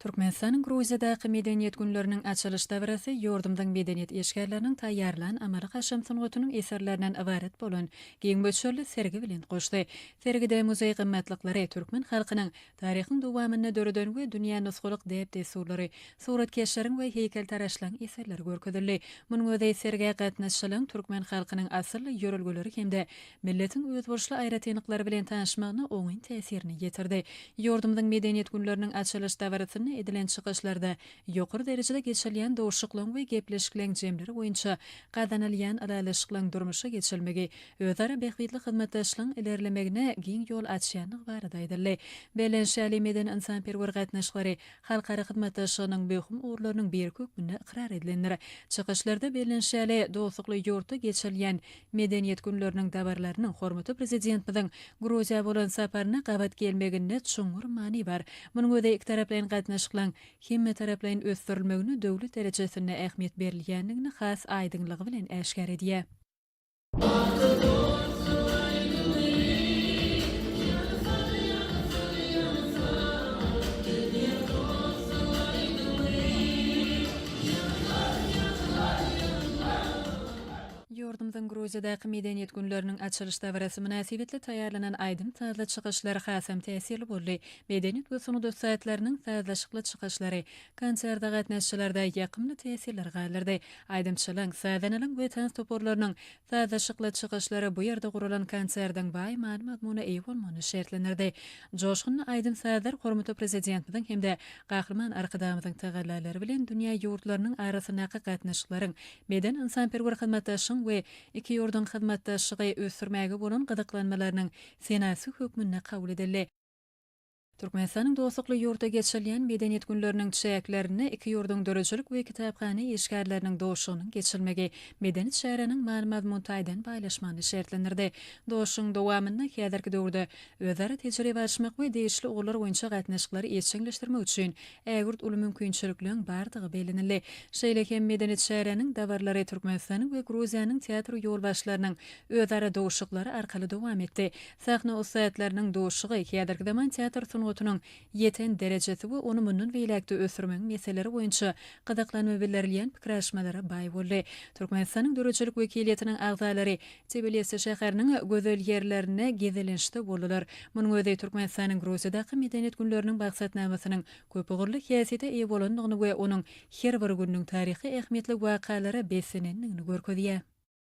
Türkmenistanyň Gruziýadaky Medeniýet günleriniň açylyş dabarasy ýurdumyzyň medeniýet işgärleriniň taýýarlan amaly-haşam sungatynyň eserlerinden ybarat bolan giň möçberli sergi bilen goşdy. Sergide muzeý gymmatlyklary, türkmen halkynyň taryhyň dowamynda döreden we dünýä nusgalyk däp-dessurlary, suratkeşleriň we heýkeltaraşlaryň eserleri görkezildi. Munuň özi sergä gatnaşyjylaryň türkmen halkynyň asylly ýörelgeleri hem-de milletiň özboluşly aýratynlyklary bilen tanyşmagyna oňyn täsirini ýetirdi. Ýurdumyzyň Medeniýet günleriniň açylyş dabarasynda edilen çykyşlarda ýokary derejede geçirilýän duşuşyklaryň we gepleşikleriň jemleri boýunça gazanylýan ylalaşyklaryň durmuşa geçirilmegi özara bähbitli hyzmatdaşlygyň ilerlemegine giň ýol açýandygy barada aýdyldy. Bellenişi ýaly, medeni-ynsanperwer gatnaşyklary halkara hyzmatdaşlygynyň möhüm ugurlarynyň biri hökmünde ykrar edilendir. Çykyşlarda bellenişi ýaly, dostlukly ýurtda geçirilýän Medeniýet günleriniň dabaralarynyň hormatly Prezidentimiziň Gruziýa bolan saparyna gabat gelmeginde çuňňur many bar. Munuň özi ikitaraplaýyn gatnaşyklaryň hemmetaraplaýyn ösdürilmegine döwlet derejesinde ähmiýet berilýändigini has aýdyňlygy bilen äşgär edýär. Ýurdumyzyň Gruziýadaky Medeniýet günleriniň açylyş dabarasy mynasybetli taýýarlanan aýdym-sazly çykyşlar hasam täsirli boldy. Medeniýet we sungat ussatlarynyň sazlaşykly çykyşlary konserte gatnaşyjylarda ýakymly täsirler galdyrdy. Aýdymçylaryň, sazandalaryň we tans toparlarynyň sazlaşykly çykyşlary bu ýerde guralan konsertiň baý many-mazmuna eýe bolmagyny şertlendirdi. Joşgunly aýdym-sazlar hormatly Prezidentimiziň hem-de Gahryman Arkadagymyzyň tagallalary bilen dünýä ýurtlarynyň arasyndaky gatnaşyklaryň Medeni-ynsanperwer hyzmatdaşlygyň we iki ýurduň hyzmatdaşlygy ösdürmäge bolan gyzyklanmalarynyň senasy hökmünde kabul edildi. Türkmenistanyň dostlukly ýurtda geçirilýän Medeniýet günleriniň çäklerinde iki ýurduň döredijilik we kitaphana işgärleriniň duşuşygynyň geçirilmegi medeni çäräniň many-mazmun taýdan baýlaşmagyny şertlendirdi. Duşuşygyň dowamynda häzirki döwürde özara tejribe alyşmak we degişli ugurlar boýunça gatnaşyklary işjeňleşdirmek üçin ägirt uly mümkinçilikleriň bardygy bellenildi. Şeýle hem medeni çäräniň dabaralary Türkmenistanyň we Gruziýanyň teatr ýolbaşçylarynyň özara duşuşyklary arkaly dowam etdi. Sahna ussatlarynyň duşuşygy häzirki zaman teatr sungatynyň ýeten derejesi we ony mundan beýläk-de ösdürmegiň meseleleri boýunça gyzyklanma bildirilýän pikir alyşmalara baý boldy. Türkmenistanyň döredijilik wekiliýetiniň agzalary Tbilisi şäheriniň gözel ýerlerinde gezelençde boldular. Munuň özi Türkmenistanyň Gruziýadaky Medeniýet günleriniň maksatnamasynyň köpugurly häsiýete eýe bolandygyny we onuň her bir gününiň taryhy ähmiýetli wakalara beslenendigini görkezýär.